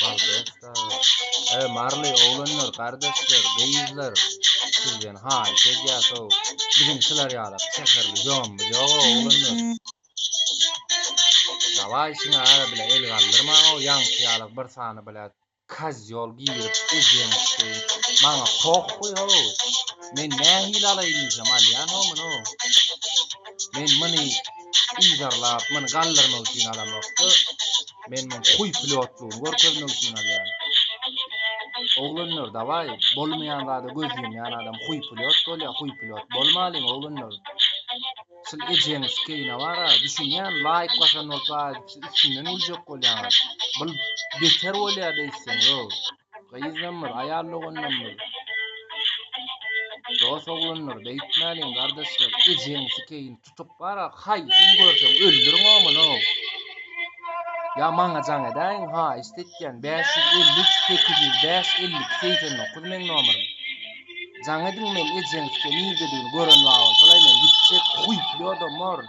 Baldes dagy. E, Marly oglanlar, gardaşlar, gyzlar, sizden haýyş edýäs-ow. Biziň şular ýalak şäherli jomumyz ýog-ow, oglanlar. Dawaý şuňa ara bile el galdyrmaň-ow, ýaňky ýalak bir sany bile Kozýol girip ejeňi sikeýin. Maňa pohhuý how. Men nähili alaýyn diýsem alýan how muny. Men muny yzarlap, muny galdyrmak üçin alamokda. Men muň huý pilotlygyny görkezmek üçin alýan. Oglanlar dawaý, bolmaýan zada göz ýumýan adam huý pilot bolýar, huý pilot bolmalyň oglanlar. Şul ejeňi sikeýine bara düşünýän laýk basan bolsa üstünden güljek bolýaňyz. Bul beter bolýa beýtseňizow. Gyzamyz, aýal doganlarymyz. Dos oglanlar beýtmäliň gardaşlar ejeňi sikeýin tutup bara haýsyny görseň öldüriň o muny. Ýa maňa jaň edäýiň haýyşt etýän 553 805 52 89 meň nomerim. Jaň ediň men ejeňsike nirdedigini gören bar bolsalaý men gitjek huý plýodam bor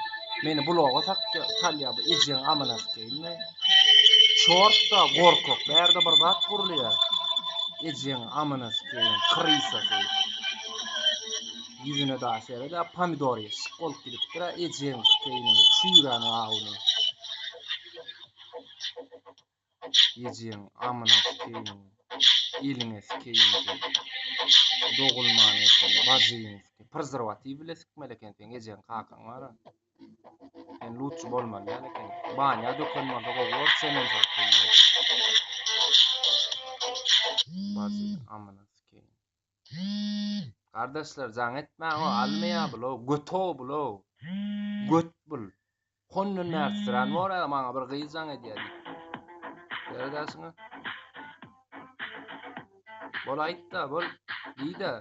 meni bloga salýa bu ejeň amyna sikeýinmi çortda gorkak bärde bir zat gurulýa ejeň amyna sikeýin krysasy ýüzüne da seredä pomidor ýeşik bolup gidipdir ejeň sikeýiniň çüýrän awuny Ejeň amyna sikeýin, eliňe sikeýin sen. Dogulman eken, bajyň sikeýin. Prezerwatiw bile sikmeli eken seň ejeň kakaň bara. Sen lutçy bolmaly däl eken. Banýa döken bolsa gowy bor, çemen salyp geldi. Bajyň amyna sikeýin. Gardaşlar jaň etmäň o almaýa bul o göto bul o. Göt bul. Hondan bäri sürän bor ýa maňa bir gyz jaň edýär diýip. Seredäsiňe. Bol aýtda, bol diýde.